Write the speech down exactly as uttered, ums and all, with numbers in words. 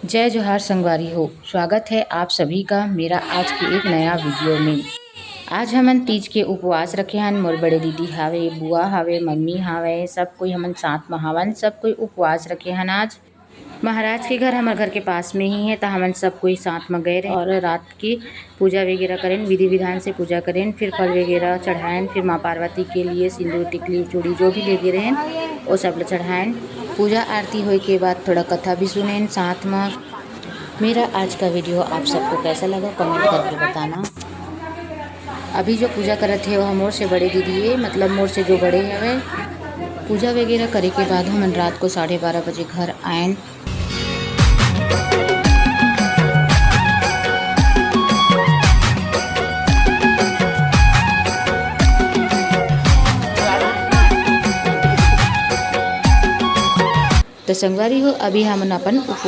जय जोहार संगवारी हो, स्वागत है आप सभी का मेरा आज के एक नया वीडियो में। आज हमन तीज के उपवास रखे हन। मोर बड़े दीदी हावे, बुआ हावे, मम्मी हावे, सब कोई हमन साथ म हावन। सब कोई उपवास रखे हन आज। महाराज के घर हमर घर के पास में ही है, त हमन सब कोई साथ म गए रहे और रात के पूजा वगैरह करेन, विधि विधान से पूजा करेन, फिर फल वगैरह चढ़ाएन, फिर माँ पार्वती के लिए सिंदूर, टिकली, चूड़ी जो भी लेगे रहेन, वो सब ल चढ़ाएन। पूजा आरती होए के बाद थोड़ा कथा भी सुनेन साथ म। मेरा आज का वीडियो आप सबको कैसा लगा, कमेंट करके बताना। अभी जो पूजा करत हे, वो मोर से बड़े दीदी हे, मतलब मोर से जो बड़े हवे। पूजा वगैरह करे के बाद हमन रात को साढ़े बारह बजे घर आएन। त संगवारी हो, अभी हमन अपन उपवास